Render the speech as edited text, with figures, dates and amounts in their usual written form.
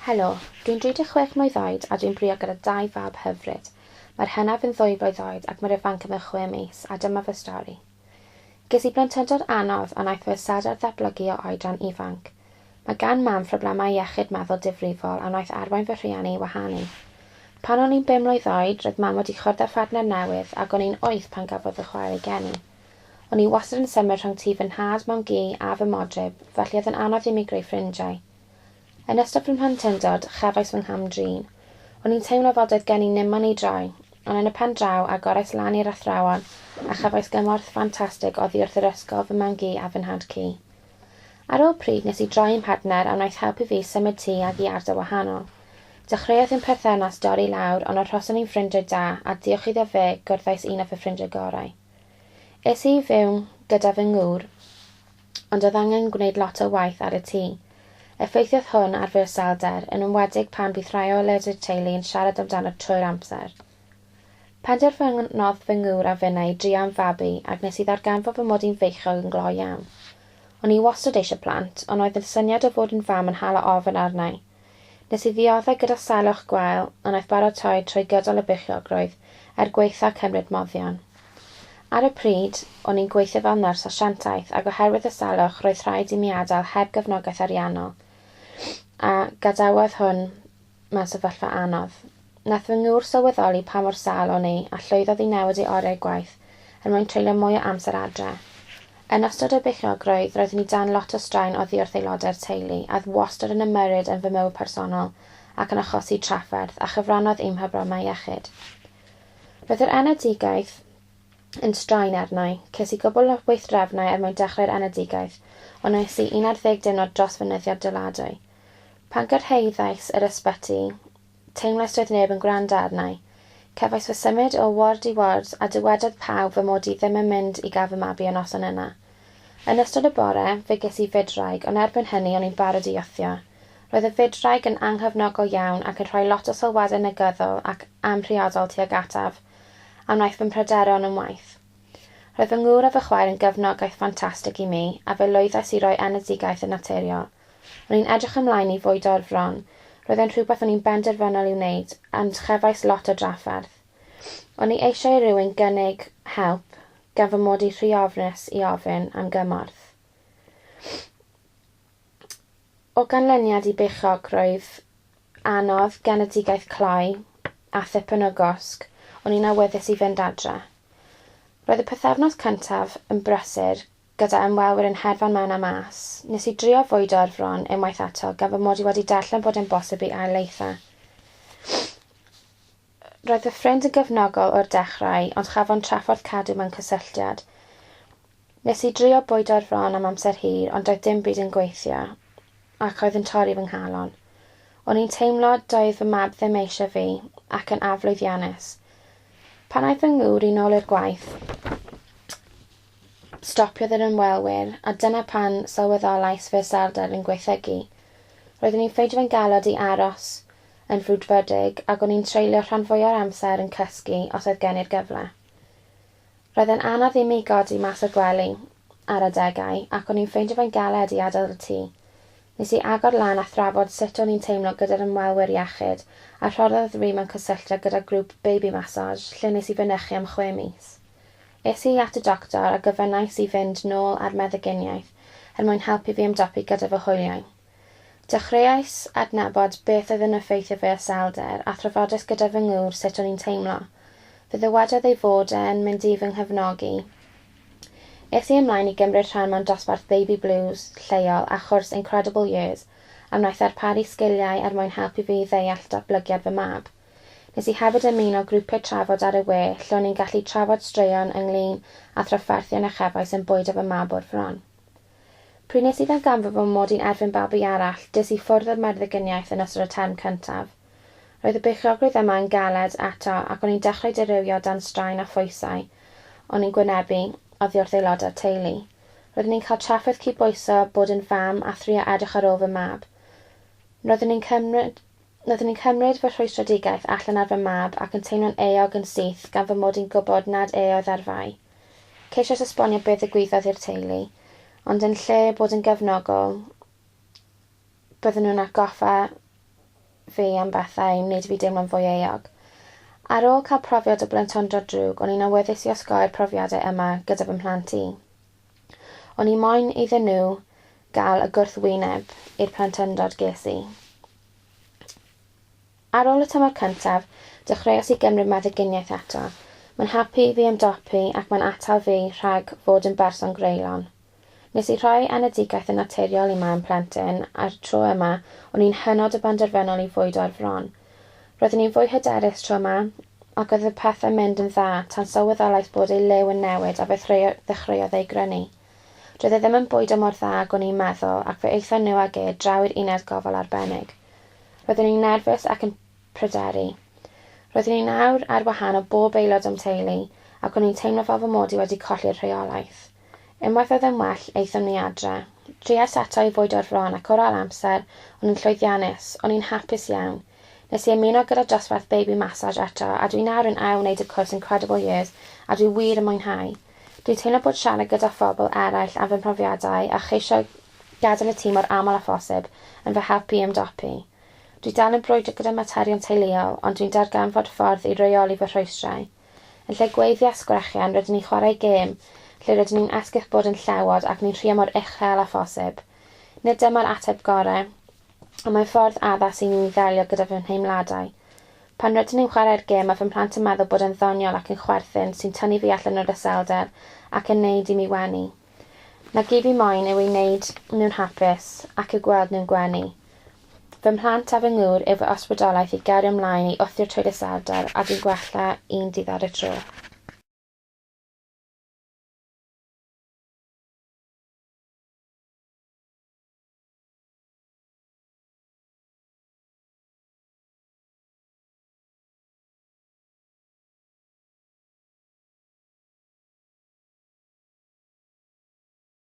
Helo, dwi'n 36 mlwydd oed a dwi'n briod gyda dau fab hyfryd. Mae'r hynaf yn 2 flwydd oed ac mae'r ifancaf yn 6 mis, a dyma fy stori. Ges i blentyndod anodd a wnaeth fy iselder ddatblygu o oedran ifanc. Mae gan mam problemau iechyd meddwl difrifol a wnaeth arwain fy rhieni i wahanu. Pan o'n i'n 5 mlwydd oed, roedd mam wedi cwrdd â phartner newydd ac o'n i'n 8 pan gafodd fy chwaer ei geni. O'n i wastad yn symud rhwng tŷ fy nhad, mam-gu a fy modryb, felly oedd yn anodd i mi greu ffrindiau. Yn ystod fy mhlentyndod, chefais fy ngham-drin. O'n i'n teimlo fel doedd gen i unman i droi, ond yn y pen draw agorais lan i'r athrawon a chefais gymorth ffantastig oddi wrth yr ysgol, fy mam-gu a fy nhad-cu. Ar ôl pryd nes i droi i'm partner a wnaeth helpu fi symud tŷ ag i ardal wahanol. Dechreuodd ein perthynas dorri lawr, ond arhoson ni'n ffrindiau da a diolch iddo fe gwrddais un o fy ffrindiau gorau. Es i fyw gyda fy ngŵr, ond oedd angen gwneud lot o waith ar y tŷ. Effeithiodd hwn ar fy iselder, yn enwedig pan bydd rhai o aelodau'r teulu yn siarad amdano trwy'r amser. Penderfynodd fy ngŵr a finnau i drio am fabi ac nes i ddarganfod fy mod i'n feichiog yn glou iawn. O'n i wastad eisiau plant, ond oedd y syniad o fod yn fam yn hala ofn arna i. Nes i ddioddef gyda salwch gwael, ond wnaeth baratoi trwy gydol y beichiogrwydd, er gwaetha cymryd moddion. Ar y pryd, o'n i'n gweithio fel nyrs asiantaeth ac oherwydd y salwch roedd rhaid i mi adael heb gefnogaeth ariannol, a gadawodd hwn mewn sefyllfa anodd. Nath fy ngŵr sylweddoli pa mor sâl o'n i a llwyddodd i newid ei oriau gwaith er mwyn treulio mwy o amser adre. Yn ystod y beichiogrwydd, roeddwn i dan lot o straen oddi wrth aelodau'r teulu a oedd wastad yn ymyrryd yn fy mywyd personol ac yn achosi trafferth a chyfrannodd i'm mhroblemau iechyd. Roedd yr enedigaeth yn straen arna i. Ces i gwbl o weithdrefnau er mwyn dechrau'r enedigaeth, ond es i 11 diwrnod dros fy nyddiad dyladwy. Pan gyrhaeddais yr ysbyty, teimlais doedd neb yn gwrando arna i. Cefais fy symud o ward i ward a dywedodd pawb fy mod i ddim yn mynd i gael fy mabi y noson yna. Yn ystod y bore, fe ges i fydwraig, ond erbyn hynny o'n i'n barod i wthio. Roedd y fydwraig yn anghyfnogol iawn ac yn rhoi lot o sylwadau negyddol ac amhriodol tuag ataf, a wnaeth fy mhryderon yn waeth. Roedd fy ngŵr a fy chwaer yn gefnogaeth ffantastig i mi, a fe lwyddais i roi enedigaeth yn naturiol. O'n i'n edrych ymlaen i fwydo o'r fron. Roedd e'n rhywbeth o'n i'n benderfynol i'w wneud, ond chefais lot o drafferth. O'n i eisiau i rywun gynnig help, gan fy mod i rhy ofnus i ofyn am gymorth. O ganlyniad i beichiogrwydd anodd, genedigaeth cloi a thipyn o gwsg, o'n i'n awyddus i fynd adre. Roedd y pythefnos cyntaf yn brysur gyda ymwelwyr yn hedfan mewn a mas. Nes i drio fwydo o'r fron unwaith eto gan fy mod i wedi darllen bod e'n bosib i ail-laetha. Roedd fy ffrind yn gefnogol o'r dechrau, ond chafon trafferth cadw mewn cysylltiad. Nes i drio bwydo o'r fron am amser hir, ond doedd dim byd yn gweithio, ac oedd yn torri fy nghalon. O'n i'n teimlo doedd fy mab ddim eisiau fi, ac yn aflwyddiannus. Pan aeth fy ngŵr i nôl i'r gwaith, stopiodd yr ymwelwyr, a dyna pan sylweddolais fy iselder yn gwaethygu. Roeddwn i'n ffeindio fe'n galed i aros yn frwdfrydig, ac o'n i'n treulio rhan fwya'r amser yn cysgu os oedd gen i'r gyfle. Roedd e'n anodd i mi godi mas o'r gwely ar adegau, ac o'n i'n ffeindio fe'n galed i adael y tŷ. Nes i agor lan a thrafod sut o'n i'n teimlo gyda'r ymwelwyr iechyd, a rhoddodd fi mewn cysylltiad gyda grŵp baby massage, lle nes i fynychu am 6 mis. Es i at y doctor a gofynnais i fynd nôl ar meddyginiaeth er mwyn helpu fi ymdopi gyda fy hwyliau. Dechreuais adnabod beth oedd yn effeithio fy iselder a thrafodais gyda fy ngŵr sut o'n i'n teimlo. Fe ddywedodd ei fod e'n mynd i fy nghefnogi. Es i ymlaen i gymryd rhan mewn dosbarth Baby Blues lleol a chwrs Incredible Years a wnaeth ddarparu sgiliau er mwyn helpu fi i ddeall datblygiad fy mab. Nes i hefyd ymuno grwpiau trafod ar y we lle o'n i'n gallu trafod straeon ynglyn â thrafferthion a chefais yn bwydo fy mab o'r fron. Pryd nes i ddarganfod fy mod i'n erfyn babi arall, des i ffwrdd o'r meddyginiaeth yn ystod y term cyntaf. Roedd y beichiogrwydd yma yn galed eto ac o'n i'n dechrau dirywio dan straen a phwysau o'n i'n gwynebu oddi wrth aelodau'r teulu. Roeddwn i'n cael trafferth cydbwyso bod yn fam a thrio edrych ar ôl fy mab. Roeddwn i'n cymryd fy rhwystredigaeth allan ar fy mab ac yn teimlo'n euog yn syth gan fy mod i'n gwybod nad e oedd ar fai. Ceisiais esbonio beth ddigwyddodd i'r teulu, ond yn lle bod yn gefnogol, bydden nhw'n atgoffa fi am bethau i wneud i fi deimlo'n fwy euog. Ar ôl cael profiad o blentyndod drwg, o'n i'n awyddus i osgoi'r profiadau yma gyda fy mhlant i. O'n i moyn iddyn nhw gael y gwrthwyneb i'r plentyndod ges i. Ar ôl y tymor cyntaf, dechreuais i gymryd meddyginiaeth eto. Mae'n helpu i fi ymdopi ac mae'n atal fi rhag fod yn berson greulon. Nes i rhoi enedigaeth yn naturiol i mam plentyn, a'r tro yma, o'n i'n hynod o benderfynol i fwydo ar fron. Roeddwn i'n fwy hyderus tro yma, ac oedd y pethau'n mynd yn dda tan sylweddolais bod ei liw yn newid a fe ddechreuodd ei grynu. Doedd e ddim yn bwydo mor dda ag o'n i'n meddwl ac fe aethon nhw ag e draw i'r uned gofal arbennig. Roeddwn i'n nerfus ac yn pryderu. Roeddwn i nawr ar wahân o bob aelod o'm teulu ac o'n i'n teimlo fel fy mod i wedi colli'r rheolaeth. Unwaith oedd yn well, aethon ni adre. Triais eto i fwydo'r fron ac o'r ail amser, o'n i'n llwyddiannus, o'n i'n hapus iawn. Nes i ymuno gyda dosbarth baby massage eto a dwi nawr yn ail wneud y cwrs Incredible Years a dwi wir yn mwynhau. Dwi'n teimlo bod siarad gyda phobl eraill am fy mhrofiadau a cheisio gadael y tŷ mor aml â phosib yn fy helpu i ymdopi. Dwi dal yn brwydro gyda materion teuluol, ond dwi'n darganfod ffordd i reoli fy rhwystrau. Yn lle gweiddi a sgrechian, rydyn ni'n chwarae gêm lle rydyn ni'n esgus bod yn llewod ac ni'n rhuo mor uchel â phosib. Nid dyma'r ateb gorau, ond mae'n ffordd addas i ni ddelio gyda fy nheimladau. Pan rydyn ni'n chwarae'r gêm, mae fy mhlant yn meddwl bod yn ddoniol ac yn chwerthin sy'n tynnu fi allan o'r iselder ac yn neud i mi wenu. Na gyd fi moyn yw i wneud nhw'n hapus ac i'w gweld nhw'n gwenu. Fy mhlant a fy ngŵr yw fy ysbrydoliaeth i gario ymlaen i wthio trwy'r iselder a dwi'n gwella un dydd ar y tro.